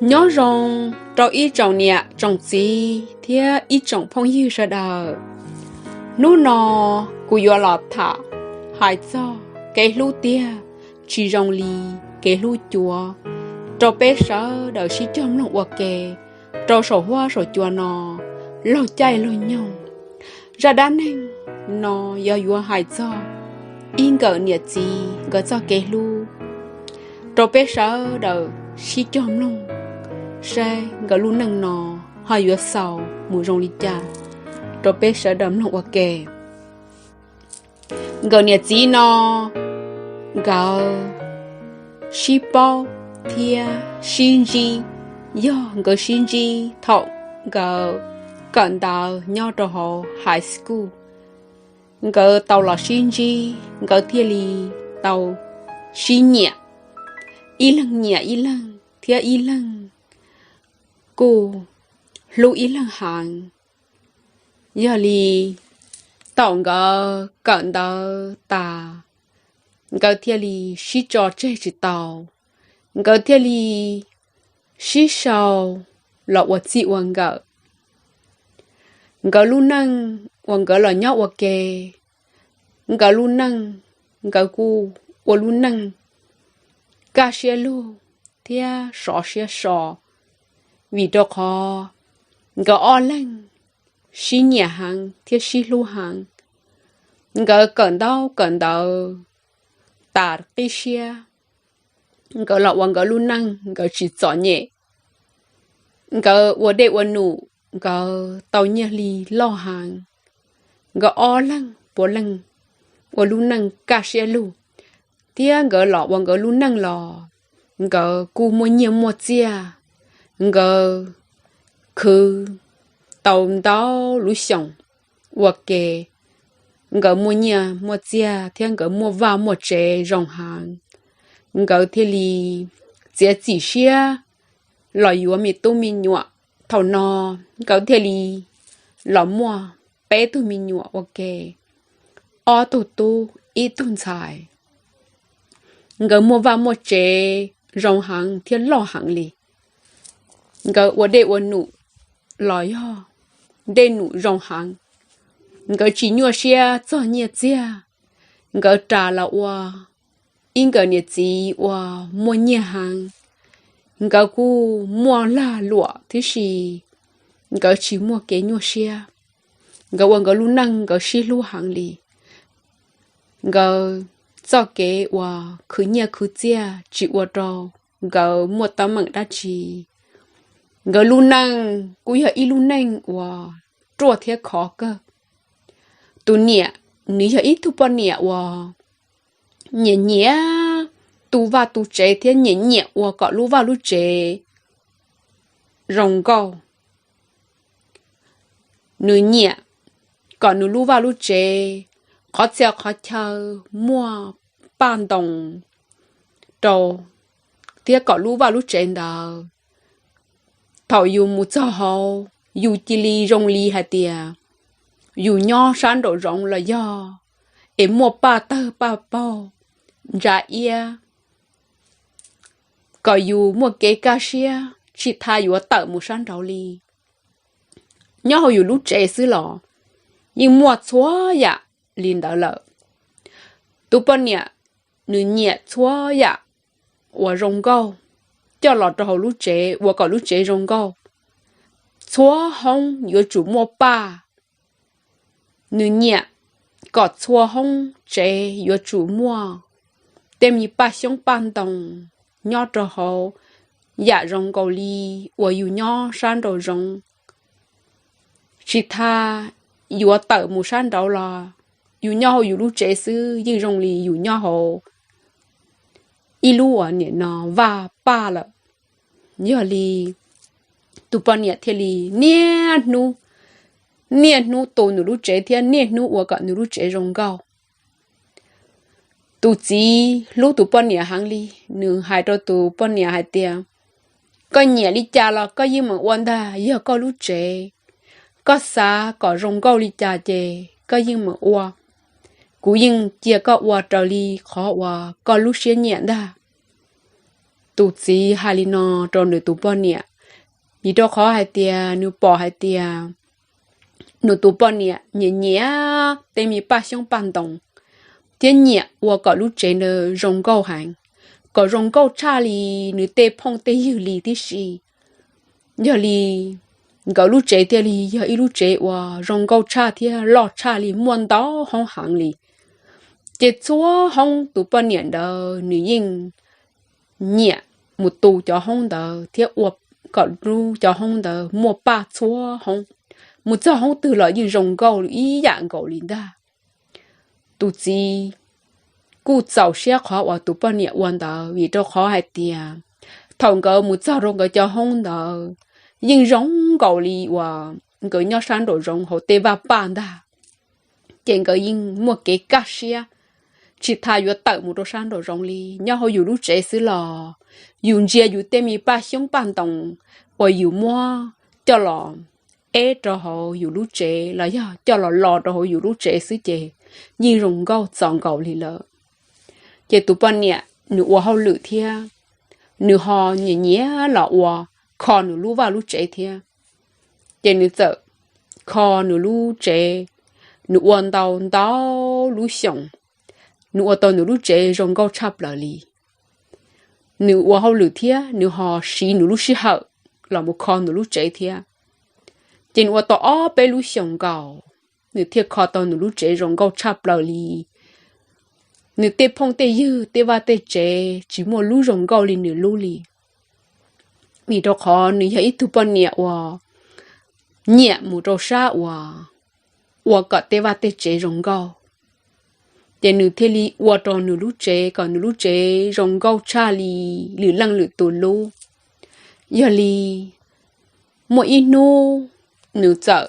Nyob zoo rau ib tsoom niam tsoom txiv thiab ib tsoom phooj ywg sawv daws. Hnub no kuv yuav los tham hais txog kev hlub tiag tsis zoo li kev hlub cuav rau peb sawv daws sib cog mloog ua ke rau saum huab saum cua no laug caij laug nyoog. Zaj dab neeg no yog yuav hais txog ib nkawm niam txiv nkawd txoj kev hlub rau peb sawv daws sib cog mloog saib nkawd lub neej no ho yuav xaus mus zoo li cas rau peb sawv daws mloog ua ke. Nkawm niam txiv no nkawd sib paub thiab sib ntsib, yog nkawd sib ntsib thaum nkawd kawm ntawv nyob rau hauv high school. Nkawd tau los sib ntsib, nkawd thiaj li tau sib nyiam, ib leeg nyiam ib leeg thiab ib leeg kuj hlub ib leeg heev. Yog li thaum nkawd kawm ntawv tas, nkawd thiaj li sib tso tseg tsis tau, nkawd thiaj li sib sau los ua txij ua nkawm. Nkawd lub neej uas nkawd los nyob ua ke, nkawd lub neej, nkawd kuj ua lub neej kaj siab lug thiab sov siab so, vim rau qhov nkawd ob leeg sib nyiam heev thiab sib hlub heev. Nkawd kawm ntaub kawm ntawv tas qib siab, nkawd los ua nkawd lub neej nkawd tsis txom nyem. Nkawd ua dej ua num, nkawd tau nyiaj hli loj heev. Nkawd ob leeg puav leej ua lub neej kaj siab lug, thiab nkawd los ua nkawd lub neej los nkawd kuj muaj nyiaj muaj txiaj. Nkawd khwv tau ntau lub xyoos ua ke, nkawd muaj nyiaj muaj txiaj thiab nkawd muaj vaj muaj tsev zoo heev. Nkawd thiaj li txiav txim siab los yuav me tub me nyuam. Thaum no nkawd thiaj li los muaj peb tug me nyuam ua ke, ob tug tub ib tug ntxhais. Nkawd muaj vaj muaj tsev zoo heev thiab loj heev li. Nkawd ua dej ua num los yog dej num zoo heev. Nkawd tsis nyuaj siab txog nyiaj txiag, nkawd ras los ua ib nkawm niam txiv uas muaj nyiaj heev. Nkawd kuj muaj lag luam tib si, nkawd tsis muaj kev nyuaj siab. Nkawd ua nkawd lub neej nkawd sib hlub heev li. Nkawd txoj kev uas khwv nyiaj khwv txiaj tsis ua rau nkawd muaj teeb meem dab tsi. Nkawd lub neej kuj yog ib lub neej uas ruaj thiab khov kawg. Tus niam, nws yog ib tug poj niam uas nyiam nyiam tu vaj tu tsev thiab nyiam nyiam ua kom lub vaj lub tsev zoo nkauj. Nws nyiam kom nws lub vaj lub tsev qhov txhia qhov chaw muaj paj ntoos rau, thiab kom lub vaj lub tsev ntawd thaum yus mus txog hauv yus cia li zoo li hais tias yus nyob sab nraum zoov los yog es muaj paj tawg paj paug ntsa iab, kom yus muaj kev kaj siab tsis tas yuav tawm mus sab nraud li. Nyob hauv yus lub tsev xwb los yeej muaj txhua yam li ntawd lawm. Tus poj niam nws nyiam txhua yam uas zoo nkauj coj los rau hauv lub tsev ua kom lub tsev zoo nkauj. Txhua hoob yuav tsum muaj paj. Nws nyiam kom txhua hoob tsev yuav tsum muaj tej me paj xyoob paj ntoos nyob rau hauv yam zoo nkaus li uas yus nyob sab nraum zoov. Tsis tas yuav tawm mus sab nraud los yus nyob hauv yus lub tsev xwb yeej zoo li yus nyob hauv ib lub uas nim no vaj paj lawm. Yog li tus poj niam thiaj li niaj hnub, niaj hnub tu nws lub tsev thiab niaj hnub ua kom nws lub tsev zoo nkauj. Tus txiv hlub tus poj niam heev li, nws hais rau tus poj niam hais tias, koj nyiam li cas los koj yeej meem ua ntag, yog koj lub tsev. Koj xav kom zoo nkauj li cas ces koj yeej meem ua. Kuv yeej cia koj ua raws li qhov uas koj lub siab nyiam ntag. Tus txiv hais li no rau nws tus poj niam, vim rau qhov hais tias nws pom hais tias nws tus poj niam nyiam nyiam tej me paj xyoob paj ntoos thiab nyiam ua kom lub tsev ntawd zoo nkauj heev, kom zoo nkauj tshaj li nws tej phooj tej ywg li tib si. Yog li nkawd lub tsev thiaj li yog ib lub tsev uas zoo nkauj tshaj thiab loj tshaj li, muaj ntau hoob heev li. Ces txhua hoob tus poj niam ntawd nws yeej nyiam mus tu cov hoob ntawd thiab ua kom lub cov hoob ntawd muaj paj txhua hoob, mus txog hoob twg los yeej zoo nkauj ib yam nkaus li ntag. Tus txiv kuj txaus siab qhov uas tus poj niam ua ntawd, vim rau qhov hais tias thaum nkawd mus txog rau nkawd cov hoob ntawd yeej zoo nkaus li uas nkawd nyob sab nraum zoov hauv tej vaj paj ntag. Ces nkawd yeej muaj kev kaj siab, tsis tas yuav tawm mus rau sab nraum zoov li, nyob hauv yus lub tsev xwb los yus ntsia yus tej me paj xyoob paj ntoos uas yus muab coj los eb rau hauv yus lub tsev los yog coj los lo rau hauv yus lub tsev xwb ces yeej zoo nkauj txaus nkaus li lawm. Ces tus poj niam nws ua hauj lwm thiab, nws ho nyiam nyiam los ua kho nws lub vaj lub tsev thiab. Ces nws txawm kho nws lub tsev, nws ua ntau ntau lub xyoos, nws ua tau nws lub tsev zoo nkauj tshaj plaws li. Nws ua hauj lwm thiab nws ho siv nws lub sij hawm los mus kho nws lub tsev thiab. Ces nws ua tau ob peb lub xyoos nkaus, nws thiaj kho tau nws lub tsev zoo nkauj tshaj plaws li. Nws tej phooj tej ywg tej vaj tej tsev tsis muaj lub zoo nkauj li nws lub li, vim rau qhov nws yog ib tug poj niam uas nyiam mus rau sab uas ua kom tej vaj tej tsev zoo nkauj. Ces nws thiaj li ua rau nws lub tsev kom nws lub tsev zoo nkauj tshaj li lwm leej lwm tus lub. Yog li muaj ib hnub nws txawm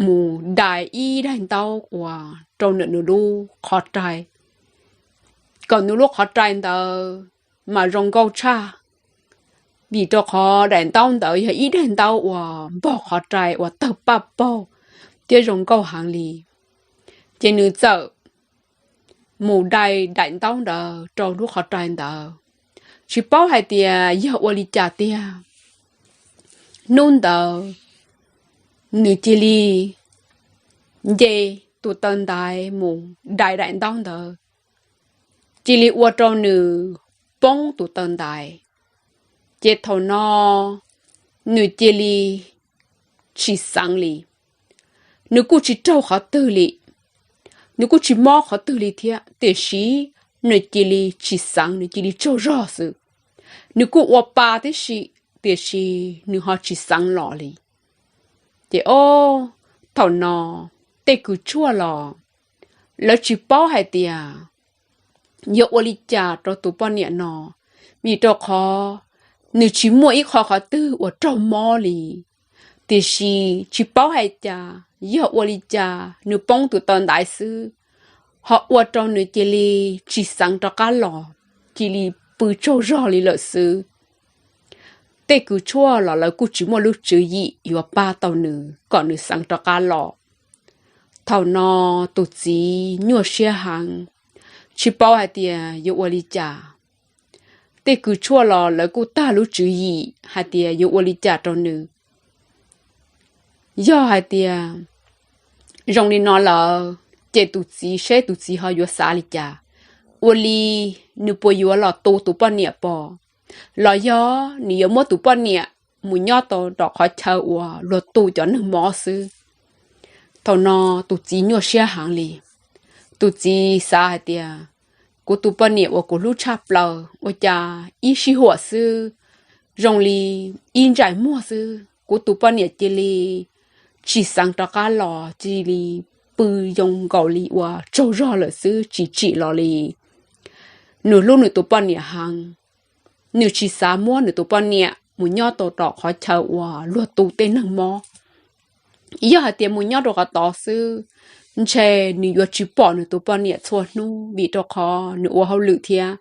mus dai ib daim ntaub uas rau ntawm nws lub qhov rai, kom nws lub qhov rai ntawd mas zoo nkauj tshaj, vim rau qhov daim ntaub ntawd yog ib daim ntaub uas npog qhov rai uas tawg paj paug thiab zoo nkauj heev li. Ces nws txawm mus dai daim ntaub ntawd rau lub qhov rai ntawd, tsis paub hais tias yog ua li cas tiag. Hnub ntawd nws cia li nce tus taw ntaiv mus dai daim ntaub ntawd, cia li ua rau nws poob tus taw ntaiv. Ces thaum no nws cia li tsis xeev li, nws kuj tsis raug qhov twg li, nws kuj tsis mob qhov twg li thiab, tiam sis nws cia li tsis xeev, nws cia li tsaug zog xwb. Nws kuj ua pa tib si, tiam sis nws ho tsis xeev los li. Ces o, thaum no tej kws tshuaj los lawv tsis paub hais tias yuav ua li cas rau tus poj niam no, vim rau qhov nws tsis muaj ib qho qhov twg uas raug mob li. Tiam sis tsis paub hais cas yog ua li cas nws poob tus taw ntaiv xwb, ho ua rau nws cia li tsis xeev rov qab los, cia li pw tsaug zog li lawm xwb. Tej kws tshuaj los lawv kuj tsis muaj lub tswv yim yuav pab tau nws kom nws xeev rov qab los. Thaum no tus txiv nyuaj siab heev, tsis paub hais tias yuav ua li cas. Tej kws tshuaj los lawv kuj tag lub tswv yim hais tias yuav ua li cas rau nws. Yog hais tias zoo li no lawm, ces tus txiv seb tus txiv ho yuav xav li cas. Ua li nws puas yuav los tu tus poj niam pom, los yog nws yuav muab tus poj niam mus nyob tau rau qhov chaw uas luag tu cov neeg mob xwb. Thaum no tus txiv nyuaj siab heev li. Tus txiv xav hais tias, kuv tus poj niam uas kuv hlub tshaj plaws, ua cas ib sij huam xwb, zoo li ib ntsais muag xwb, kuv tus poj niam cia li tsis xeev rov qab los, cia li pw zoo nkaus li uas tsaug zog lawm xwb, tsis tsim los li. Nws hlub nws tus poj niam heev, nws tsis xav muab nws tus poj niam mus nyob tau rau qhov chaw uas luag tu tej neeg mob. Yog hais tias mus nyob rau qhov tod xwb, ntshe nws yuav tsis pom nws tus poj niam txhua hnub vim rau qhov nws ua hauj lwm thiab.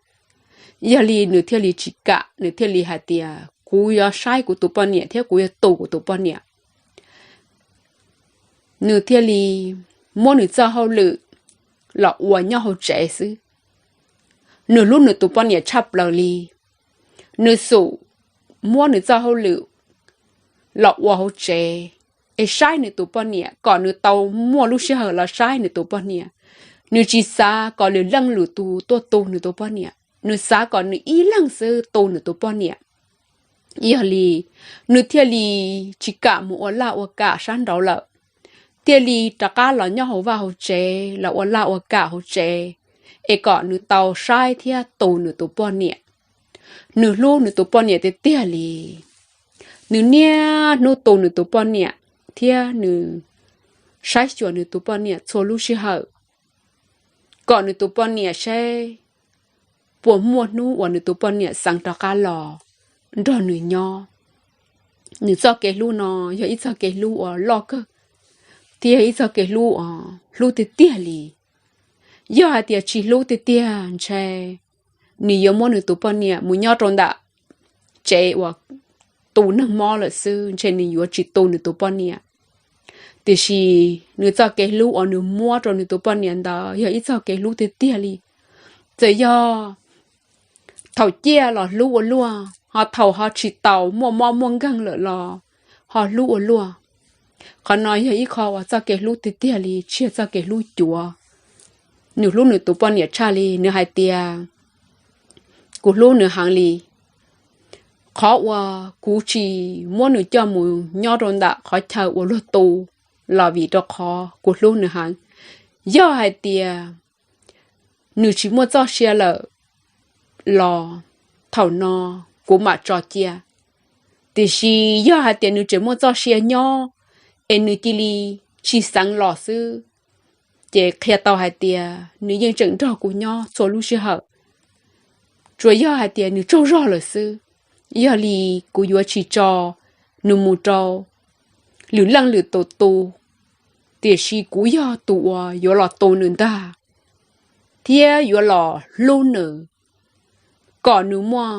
Yog li nws thiaj li tsis kam, nws thiaj li hais tias, kuv yuav saib kuv tus poj niam thiab kuv yuav tu kuv tus poj niam. Nws thiaj li muab nws txoj hauj lwm los ua nyob hauv tsev xwb. nws hlub nws tus poj niam tshaj plaws li. Nws xub muab nws txoj hauj lwm los ua hauv tsev es saib nws tus poj niam kom nws tau muaj lub sij hawm los saib nws tus poj niam. Nws tsis xav kom lwm leej lwm tus tuaj tu nws tus poj niam, nws xav kom nws ib leeg xwb tu nws tus poj niam. Yog li, nws thiaj li tsis kam mus ua laj ua kam sab nraud lawm, thiaj li rov qab los nyob hauv vaj hauv tsev los ua laj ua kam hauv tsev, es kom nws tau saib thiab tu nws tus poj niam. Nws hlub nws tus poj niam tiag tiag li. Nws niaj hnub tu nws tus poj niam thiab nws saib xyuas nws tus poj niam txhua lub sij hawm, kom nws tus poj niam saib puas muaj hnub uas nws tus poj niam xeev rov qab los nrog nws nyob. Nws txoj kev hlub no yog ib txoj kev hlub uas loj kawg, thiab yog ib txoj kev hlub uas hlub tiag tiag li. Yog hais tias tsis hlub tiag tiag ntshe nws yuav muab nws tus poj niam mus nyob rau ntawm tsev uas tu neeg mob lawm xwb, ntshe nws yuav tsis tu nws tus poj niam. Tiam sis nws txoj kev hlub uas nws muab rau nws tus poj niam ntawd yog ib txoj kev hlub tiag tiag li. Txawm yog thaum ciaj los hlub ua luaj, ho thaum ho tsis tau muaj mob muaj nkeeg lawm los ho hlub ua luaj. Qhov no yog ib qho uas txoj kev hlub tiag tiag li, tsis yog txoj kev hlub cuav. Nws hlub nws tus poj niam tshaj li, nws hais tias, kuv hlub nws heev li. Qhov uas kuv tsis muab nws coj mus nyob rau ntawm qhov chaw uas luag tu los vim rau qhov kuv hlub nws heev. Yog hais tias nws tsis muaj txoj sia lawm los thaum no kuv mam tso cia. Tiam sis yog hais tias nws tseem muaj txoj sia nyob, es nws cia li tsis xeev los xwb, ces qhia tau hais tias nws yeej tseem nrog kuv nyob txhua lub sij hawm. Tsuas yog hais tias nws tsaug zog lawm xwb, yog li kuv yuav tsis tso nws mus rau lwm leej lwm tus tu, tiam sis kuv yog tus uas yuav los tu nws ntag, thiab yuav los hlub nws, kom nws muaj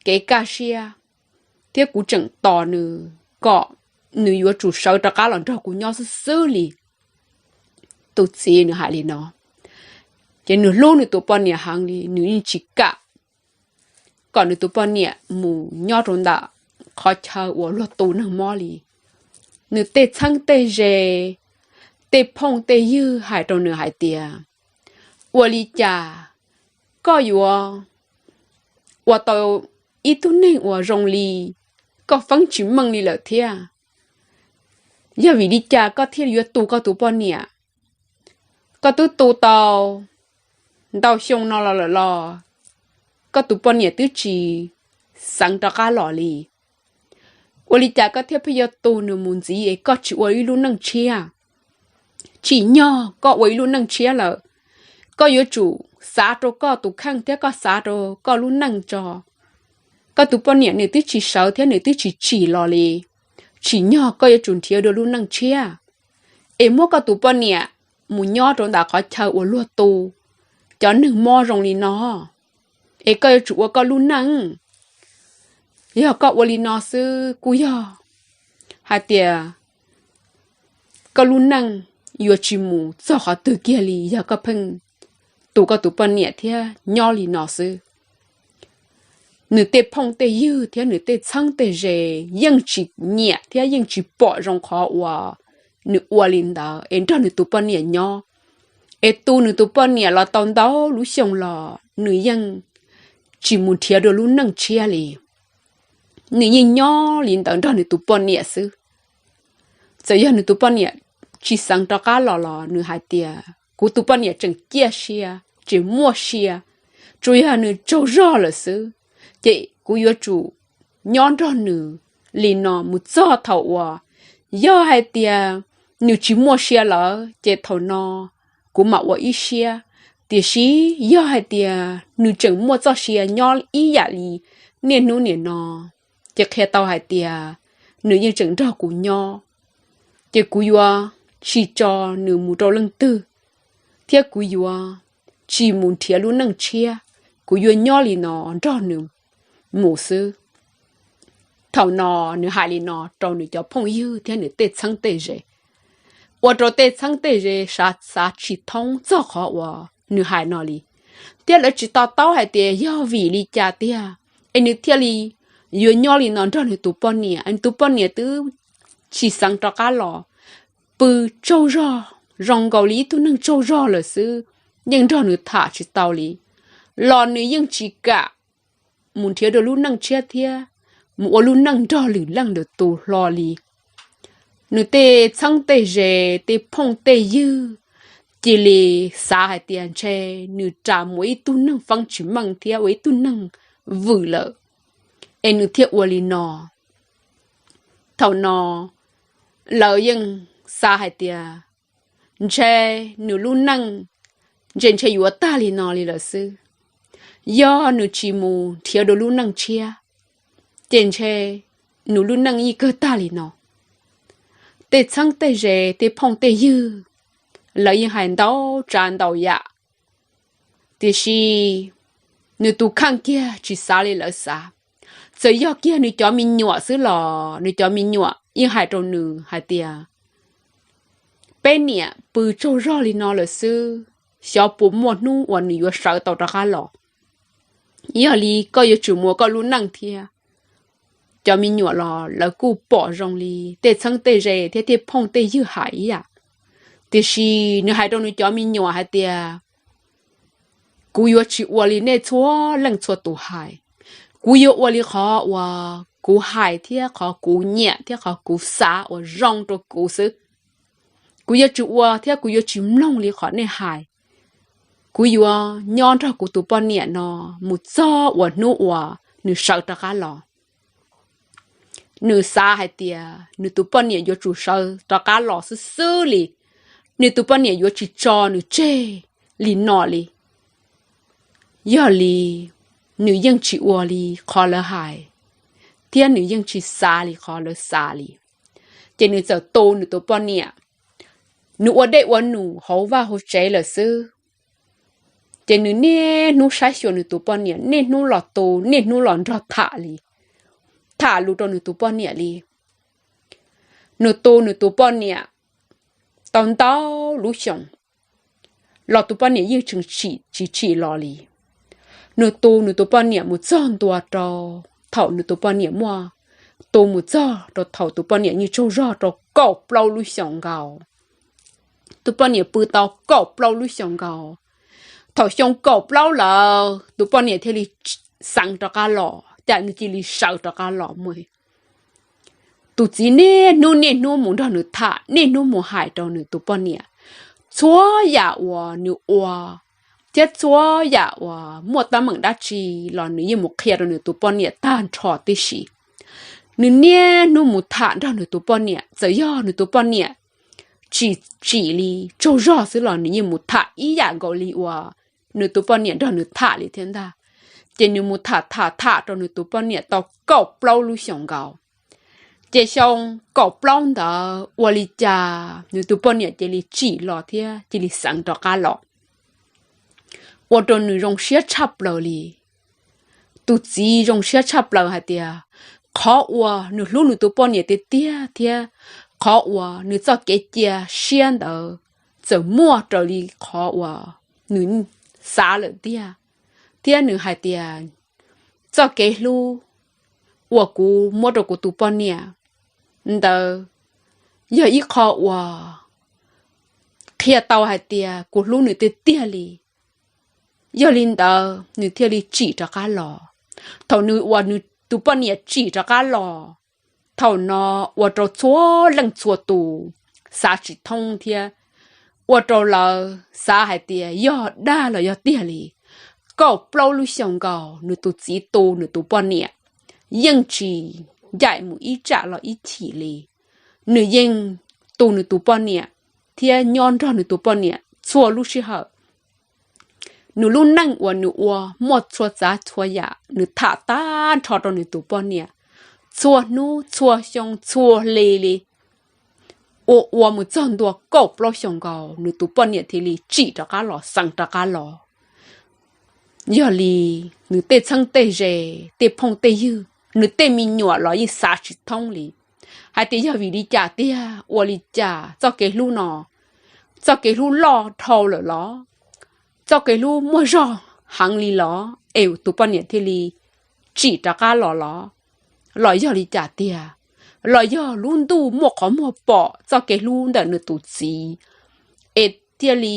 kev kaj siab, thiab kuv tseem tos nws kom nws yuav tsum sawv rov qab los nrog kuv nyob xwb xwb li. Tus txiv nws hais li no, ces nws hlub nws tus poj niam heev li, nws yeej tsis kam kom nws tus poj niam mus nyob rau ntawm qhov chaw uas luag tu neeg mob li. Nws tej txheeb tej ze, tej phooj tej ywg hais rau nws hais tias, ua li cas koj yuav ua tau ib tug neeg uas zoo li koj feeb tsis meej li lawm thiab? Yog vim li cas koj thiaj yuav tu koj tus poj niam? Koj twb tu tau ntau xyoo no los lawm los koj tus poj niam twb tsis xeev rov qab los li. Ua li cas koj thiaj pheej yuav tu nws mus ntxiv es koj tsis ua ib lub neej tshiab? Tsim nyog koj ua ib lub neej tshiab lawm, koj yuav tsum xav rau koj tus kheej thiab koj xav rau koj lub neej tso. Koj tus poj niam nws twb tsis sawv thiab nws twb tsis tsim los li. Tsim nyog koj yuav tsum nrhiav dua lub neej tshiab, es muab koj tus poj niam mus nyob rau ntawm qhov chaw uas luag tu cov neeg mob zoo li no, es koj yuav tsum ua koj lub neej. Yog koj ua li no xwb kuj yog hais tias koj lub neej yuav tsis mus txog qhov twg kiag li yog koj pheej tu koj tus poj niam thiab nyob li no xwb. Nws tej phooj tej ywg thiab nws tej txheeb tej ze yeej tsis nyiam thiab yeej tsis pom zoo qhov uas nws ua li ntawd es nrog nws tus poj niam nyob, es tu nws tus poj niam los tau ntau lub xyoo los nws yeej tsis mus nrhiav dua lub neej tshiab li. Nws yeej nyob li ntawd nrog nws tus poj niam xwb. Txawm yog nws tus poj niam tsis xeev rov qab los los nws hais tias, kuv tus poj niam tseem ciaj sia, tseem muaj sia, tsuas yog nws tsaug zog lawm xwb, ces kuv yuav tsum nyob nrog nws li no mus txog thaum uas, yog hais tias nws tsis muaj sia lawm ces thaum no kuv mam ua ib siab. Tiam sis yog hais tias nws tseem muaj txoj sia nyob ib yam li niaj hnub nim no, ces qhia tau hais tias nws yeej tseem nrog kuv nyob, ces kuv yuav tsis tso nws mus rau leej twg, thiab kuv yuav tsis mus nrhiav lub neej tshiab, kuv yuav nyob li no nrog nws mus xwb. Thaum no nws hais li no rau nws cov phooj ywg thiab nws tej txheeb tej ze, ua rau tej txheeb tej ze xav xav tsis thoob txog qhov uas nws hais no li. thiab lawv tsis to taub hais tias yog vim li cas tiag es nws thiaj li yuav nyob li no nrog nws tus poj niam. Nws tus poj niam twb tsis xeev rov qab los, pw tsaug zog zoo nkaus li ib tug neeg tsaug zog lawm xwb, yeej nrog nws tham tsis tau li, los nws yeej tsis kam mus nrhiav dua lub neej tshiab thiab mus ua lub neej nrog lwm leej lwm tus hlo li. Nws tej txheeb tej ze, tej phooj tej ywg cia li xav hais tias ntshe nws ras mus ib tug neeg feeb tsis meej thiab ua ib tug neeg vwm lawm es nws thiaj ua li no. Thaum no lawv yeej xav hais tias ntshe nws lub neej ntshe ntshe yuav tag li no li lawm xwb. Yog nws tsis mus nrhiav dua lub neej tshiab ces ntshe nws lub neej yeej kawg tag li no. Tej txheeb tej ze, tej phooj tej ywg lawv yeej hais ntau tsav ntau yam, tiam sis nws tus kheej kiag tsis xav li lawv xav. Txawm yog kiag nws cov me nyuam xwb los nws cov me nyuam yeej hais rau nws hais tias peb niam pw tsaug zog li no lawm xwb, xyov puas muaj hnub uas nws yuav sawv tau rov qab los. Yog li koj yuav tsum mus ua koj lub neej thiab. Cov me nyuam los lawv kuj pom zoo li tej txheeb tej ze thiab tej phooj tej ywg hais ib yam, tiam sis nws hais rau nws cov me nyuam hais tias kuv yuav tsis ua li nej txhua leej txhua tus hais. Kuv yuav ua li qhov uas kuv hais thiab qhov kuv nyiam thiab qhov kuv xav uas zoo rau kuv xwb. Kuv yuav tsis ua thiab kuv yuav tsis mloog li qhov nej hais. Kuv yuav nyob nrog kuv tus poj niam no mus txog uas hnub uas nws sawv rov qab los. Nws xav hais tias nws tus poj niam yuav tsum sawv rov qab los xwb xwb li, nws tus poj niam yuav tsis tso nws tseg li no li. Yog li nws yeej tsis ua li qhov lawv hais, thiab nws yeej tsis xav li qhov lawv xav li. Ces nws txawm tu nws tus poj niam, nws ua dej ua num hauv vaj hauv tsev lawm xwb. Ces nws niaj hnub saib xyuas nws tus poj niam, niaj hnub los tu, niaj hnub los nrog tham li, tham lus rau nws tus poj niam li. Nws tu nws tus poj niam tau ntau lub xyoos los tus poj niam yeej tseem tsim tsis tsim los li. Nws tu nws tus poj niam mus txog ntua rau thaum nws tus poj niam muaj, tu mus txog rau thaum tus poj niam yeej tsaug zog rau kaum plaub lub xyoos nkaus. Tus poj niam pw tau kaum plaub lub xyoos nkaus. Thaum xyoo kaum plaub lawm tus poj niam thiaj li xeev rov qab los, cas nws cia li sawv rov qab los mus. Tus txiv niaj hnub niaj hnub mus nrog nws tham, niaj hnub mus hais rau nws tus poj niam txhua yam uas nws ua thiab txhua yam uas muaj teeb meem dab tsi los nws yeej mus qhia rau nws tus poj niam tag nrho tib si. Nws niaj hnub mus tham nrog nws tus poj niam, txawm yog nws tus poj niam tsis tsim li, tsaug zog xwb los nws yeej mus tham ib yam nkaus li uas nws tus poj niam nrog nws tham li thiab ntag. Ces nws mus tham tham tham rau nws tus poj niam tau kaum plaub lub xyoos nkaus. Ces xyoo kaum plaub ntawd ua li cas nws tus poj niam cia li tsim los thiab cia li xeev rov qab los, ua rau nws zoo siab tshaj plaws li. Tus txiv zoo siab tshaj plaws hais tias qhov uas nws hlub nws tus poj niam tiag tiag thiab qhov uas nws txoj kev cia siab ntawd txawm muaj raws li qhov uas nws xav lawm tiag. Thiab nws hais tias txoj kev hlub uas kuv muab rau kuv tus poj niam ntawd yog ib qho uas qhia tau hais tias kuv hlub nws tiag tiag li. Yog li ntawd nws thiaj li tsim rov qab los. Thaum nws uas nws tus poj niam tsim rov qab los, thaum no ua rau txhua leej txhua tus xav tsis thoob thiab ua rau lawv xav hais tias yog dag los yog tiag li. Kaum plaub lub xyoos nkaus nws tus txiv tu nws tus poj niam yeej tsis ncaim mus ib tsam los ib chim li. Nws yeej tu nws tus poj niam thiab nyob nrog nws tus poj niam txhua lub sij hawm. Nws lub neej uas nws ua muaj txhua tsav txhua yam nws tham tag nrho rau nws tus poj niam txhua hnub txhua xyoo txhua hli li. Ua ua mus txog ntua kaum plaub xyoos nkaus nws tus poj niam thiaj li tsim rov qab los, xeev rov qab los. Yog li nws tej txheeb tej ze, tej phooj tej ywg, nws tej me nyuam los yeej xav tsis thoob li hais tias yog vim li cas tiag, ua li cas txoj kev hlub no, txoj kev hlub loj dhau lawm los, txoj kev hlub muaj zog heev li los es tus poj niam thiaj li tsim rov qab los los? Los yog li cas tiag? Los yog lub ntuj muaj qhov muag pom txoj kev hlub ntawm nws tus txiv es thiaj li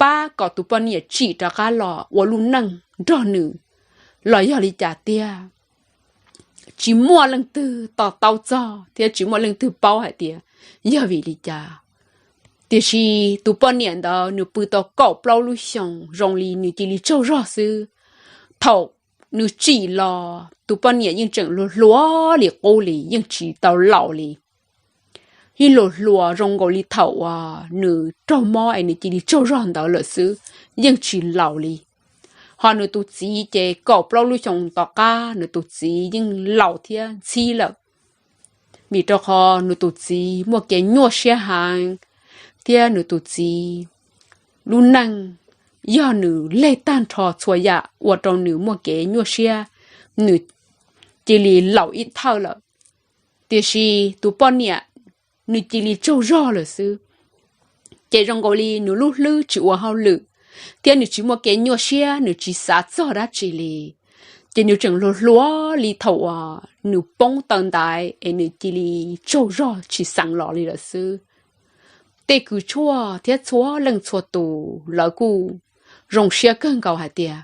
pab kom tus poj niam tsim rov qab los ua lub neej nrog nws? Los yog li cas tiag? Tsis muaj leej twg to taub txog thiab tsis muaj leej twg paub hais tias yog vim li cas. Tiam sis tus poj niam ntawd nws pw tau kaum plaub lub xyoos zoo li nws cia li tsaug zog xwb. Thaum nws tsim los tus poj niam yeej tseem hluas hluas li qub li, yeej tsis tau laus li. Yeej hluas hluas zoo nkaus li thaum uas nws raug mob es nws cia li tsaug zog ntawd lawm xwb, yeej tsis laus li. Ho nws tus txiv ces kaum plaub lub xyoos tom qab nws tus txiv yeej laus thiab ntxhib lawm, vim rau qhov nws tus txiv muaj kev nyuaj siab heev, thiab nws tus txiv lub neej yog nws leg tag nrho txhua yam ua rau nws muaj kev nyuaj siab, nws cia li laus ib thawj lawm. Tiam sis tus poj niam nws cia li tsaug zog lawm xwb. Ces zoo nkaus li nws lub hlwb tsis ua hauj lwm, thiab nws tsis muaj kev nyuaj siab, nws tsis xav txog dab tsi li. Ces nws tseem hluas hluas li thaum uas nws poob taw ntaiv es nws cia li tsaug zog tsis xeev los li lawm xwb. Tej kws tshuaj thiab txhua leej txhua tus lawv kuj zoo siab kawg nkaus hais tias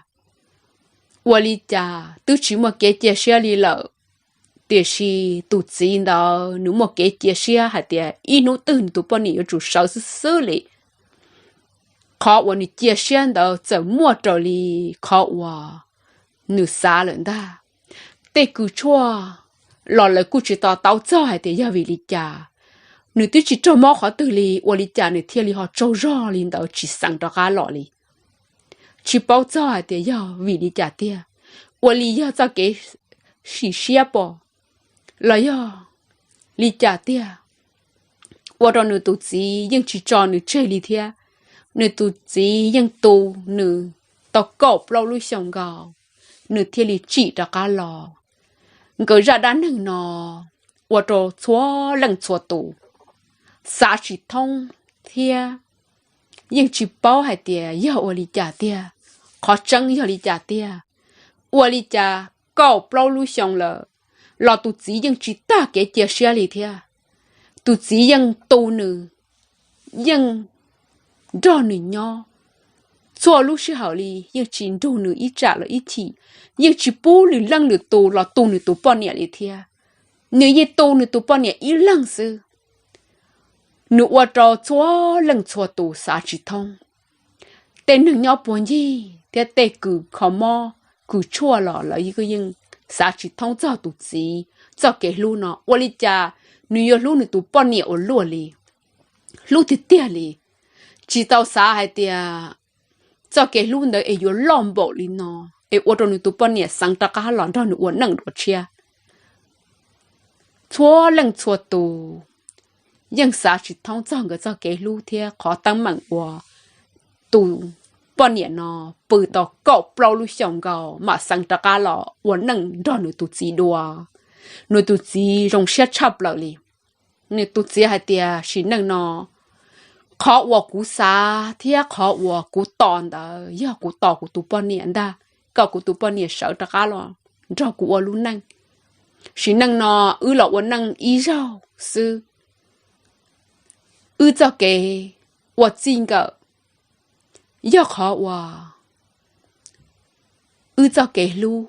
ua li cas twb tsis muaj kev cia siab li lawm, tiam sis tus txiv ntawd nws muaj kev cia siab hais tias ib hnub twg nws tus poj niam yuav tsum sawv xwb xwb li. Qhov uas nws cia siab ntawd txawm muaj raws li qhov uas nws xav lawm ntag. Tej kws tshuaj los lawv kuj tsis to taub txog hais tias yog vim li cas, nws twb tsis raug mob qhov twg li, ua li cas nws thiaj li ho tsaug zog li ntawd tsis xeev rov qab los li. Tsis paub txog hais tias yog vim li cas tiag, ua li yog txoj kev sim siab pom los yog li cas tiag, ua rau nws tus txiv yeej tsis tso nws tseg li thiab. Nws tus txiv yeej tu nws tau kaum plaub lub xyoos nkaus, nws thiaj li tsim rov qab los. Nkawd zaj dab neeg no ua rau txhua leej txhua tus xav tsis thoob thiab yeej tsis paub hais tias yog ua li cas tiag, qhov tseeb yog li cas tiag. Ua li cas kaum plaub lub xyoo lawm los tus txiv yeej tsis tag kev cia siab li thiab. Tus txiv yeej tu nws, yeej nrog nws nyob txhua lub sij hawm li, yeej tsis nrug nws ib tsam los ib chim, yeej tsis pub lwm leej lwm tus los tu nws tus poj niam li thiab. Nws yeej tu nws tus poj niam ib leeg xwb. Nws ua rau txhua leej txhua tus xav tsis thoob. Tej neeg nyob puag ncig thiab tej kws kho mob kws tshuaj los lawv yeej xav tsis thoob txog tus txiv txoj kev hlub no. Ua li cas nws yuav hlub nws tus poj niam ua luaj li, hlub tiag tiag li, tsis tau xav hais tias txoj kev hlub ntawd es yuav loj npaum li no, es ua rau nws tus poj niam xeev rov qab los nrog nws ua neej dua tshiab. Txhua leej txhua tus yeej xav tsis thoob txog nkawd txoj kev hlub thiab qhov teeb meem uas tus poj niam no pw tau kaum plaub lub xyoos nkaus mam xeev rov qab los ua neej nrog nws tus txiv dua. Nws tus txiv zoo siab tshaj plaws li. Nws tus txiv hais tias, sim neej no qhov uas kuv xav thiab qhov uas kuv tos ntawd yog kuv tos kuv tus poj niam ntag, kom kuv tus poj niam sawv rov qab los nrog kuv ua lub neej. Sim neej no wb los ua neej ib zaug xwb, wb txoj kev ua txij nkawm yog qhov uas wb txoj kev hlub,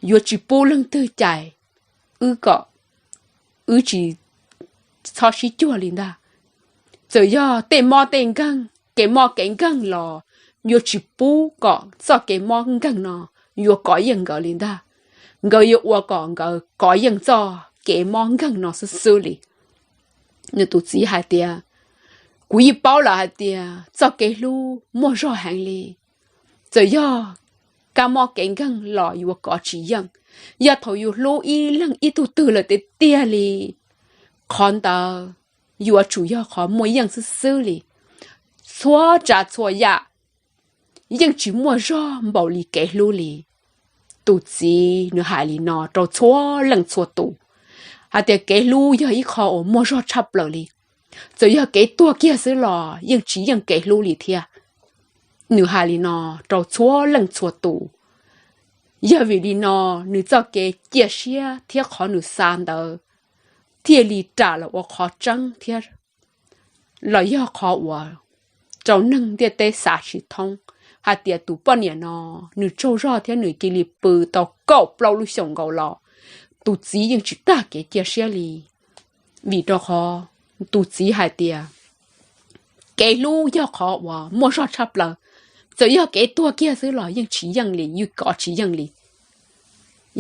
yuav tsis pub leej twg cais wb kom wb tsis txhob sib cuag li ntag. Txawm yog tej mob tej nkeeg, kev mob kev nkeeg los yuav tsis pub kom txoj kev mob nkeeg no yuav kov yeej nkawd li ntag. Nkawd yuav ua kom nkawd kov yeej txoj kev mob nkeeg no xwb xwb li. Nws tus txiv hais tias, kuv yeej paub lawm hais tias txoj kev hlub muaj zog heev li. Txawm yog kab mob kev nkeeg los yuav kov tsis yeej. Yog thaum yus hlub ib leeg ib tug twg lawm tiag tiag li, qhov ntawd yuav tsum yog qhov muaj yeej xwb xwb li. Txhua tsav txhua yam yeej tsis muaj zog npaum li kev hlub li. Tus txiv nws hais li no rau txhua leej txhua tus, hais tias kev hlub yog ib qho uas muaj zog tshaj plaws li. Txawm yog kev tuag kiag xwb los yeej tsis yeej kev hlub li thiab. nws hais li no rau txhua leej txhua tus. Yog vim li no nws txoj kev cia siab thiab qhov nws xav ntawd thiaj li ras los ua qhov tseeb thiab los yog qhov uas rau neeg ntiaj teb xav tsis thoob hais tias tus poj niam no nws tsaug zog thiab nws cia li pw tau kaum plaub lub xyoos nkaus los tus txiv yeej tsis tag kev cia siab li. Vim rau qhov tus txiv hais tias kev hlub yog qhov uas muaj zog tshaj plaws, txawm yog kev tuag kiag xwb los yeej tsis yeej li, yeej kov tsis yeej li.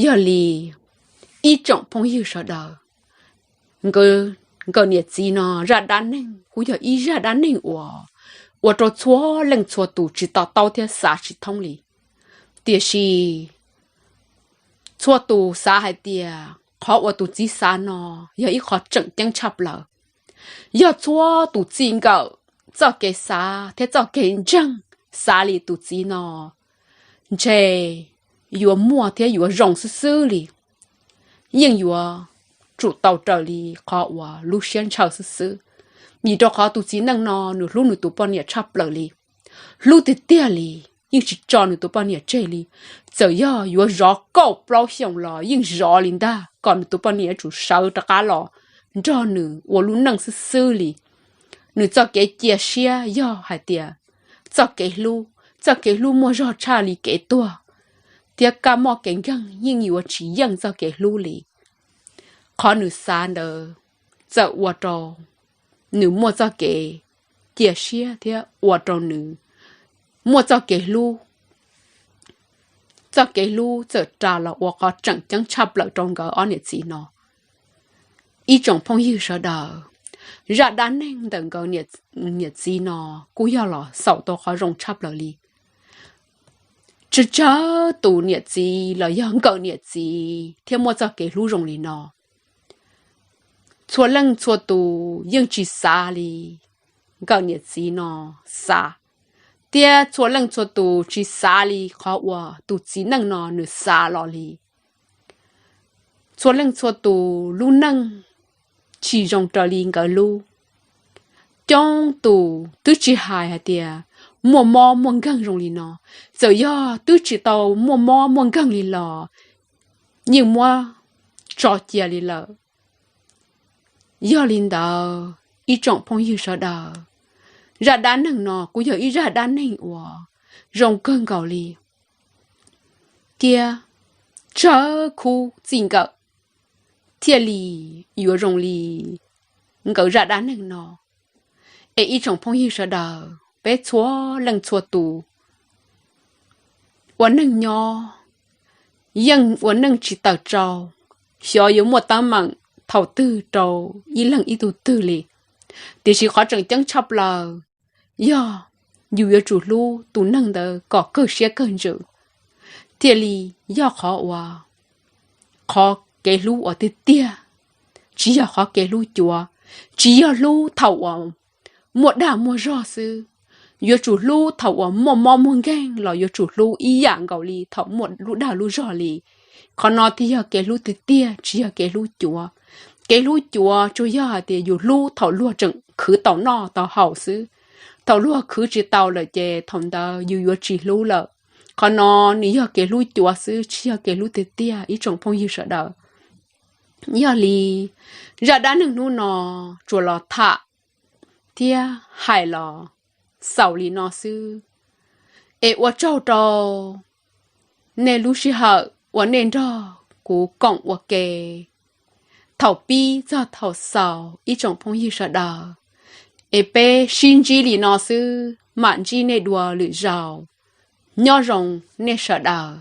Yog li ib tsoom phooj ywg sawv daws, nkawm niam txiv no zaj dab neeg kuj yog ib zaj dab neeg uas ua rau txhua leej txhua tus tsis to taub thiab xav tsis thoob li. Tiam sis txhua tus xav hais tias qhov uas tus txiv xav no yog ib qhov tseem ceeb tshaj plaws. Yog txhua tus txij nkawm txoj kev xav thiab txoj kev ntseeg xav li tus txiv no ntshe yuav muaj thiab yuav zoo xwb xwb li, yeej yuav tsum tau raws li qhov uas lub siab ntshaw xwb xwb. Vim rau qhov tus txiv neej no nws hlub nws tus poj niam tshaj plaws li, hlub tiag tiag li, yeej tsis tso nws tus poj niam tseg li. Txawm yog yuav zov kaum plaub xyoos los yeej zov li ntag kom nws tus poj niam yuav tsum sawv rov qab los nrog nws ua lub neej xwb xwb li. Nws txoj kev cia siab yog hais tias txoj kev hlub, txoj kev hlub muaj zog tshaj li kev tuag, thiab kab mob kev nkeeg yeej yuav tsis yeej txoj kev hlub li. Qhov nws xav ntawd txawm ua rau nws muaj txoj kev cia siab thiab ua rau nws muaj txoj kev hlub. Txoj kev hlub txawm ras los ua qhov tseem ceeb tshaj plaws rau nkawd ob niam txiv no. Ib tsoom phooj ywg sawv daws, zaj dab neeg ntawm nkawd niam txiv no kuj yog los xaus tau qhov zoo tshaj plaws li. Tsawg tsawg tus niam txiv los yog nkawm niam txiv thiaj muaj txoj kev hlub zoo li no. Txhua leej txhua tus yeej tsis xav li nkawm niam txiv no xav, thiab txhua leej txhua tus tsis xav li qhov uas tus txiv neej no nws xav los li. Txhua leej txhua tus lub neej tsis zoo raws li nkawd lub. Coob tus twb tsis hais hais tias muaj mob muaj nkeeg zoo li no, txawm yog twb tsis tau muaj mob muaj nkeeg li los yeej muab tso cia li lawm. Yog li ntawd ib tsoom phooj ywg sawv daws, zaj dab neeg no kuj yog ib zaj dab neeg uas zoo kawg nkaus li, thiab tsawg khub txij nkawm thiaj li yuav zoo li nkawd zaj dab neeg no. Es ib tsoom phooj ywg sawv daws, peb txhua leej txhua tus ua neej nyob yeej ua neej tsis tawm tsau, xyov yuav muaj teeb meem thaum twg rau ib leeg ib tug twg li. Tiam sis qhov tseem ceeb tshaj plaws yog yus yuav tsum hlub tus neeg ntawd kom kawg siab kawg ntsws, thiaj li yog qhov uas qhov kev hlub uas tiag tiag, tsis yog qhov kev hlub cuav, tsis yog hlub thaum uas muaj dag muaj zog xwb. Yuav tsum hlub thaum uas muaj mob muaj nkeeg los yuav tsum hlub ib yam nkaus li thaum muaj lub dag lub zog li. Qhov no thiaj yog kev hlub tiag tiag, tsis yog kev hlub cuav. Kev hlub cuav tsuas yog hais tias yus hlub thaum luag tseem khwv tau noj tau haus xwb. Thaum luag khwv tsis tau lawm ces thaum ntawd yus yuav tsis hlub lawm. Qhov no nws yog kev hlub cuav xwb, tsis yog kev hlub tiag tiag ib tsoom phooj ywg sawv daws. Yog li zaj dab neeg hnub no tsuas los tham thiab hais los xaus li no xwb. Es ua tsaug rau nej lub sij hawm uas nej nrog kuv koom ua ke thaum pib txog thaum xaus ib tsoom phooj ywg sawv daws. Es peb sib ntsib li no xwb, mam ntsib nej dua lwm zaus. Nyob zoo nej sawv daws.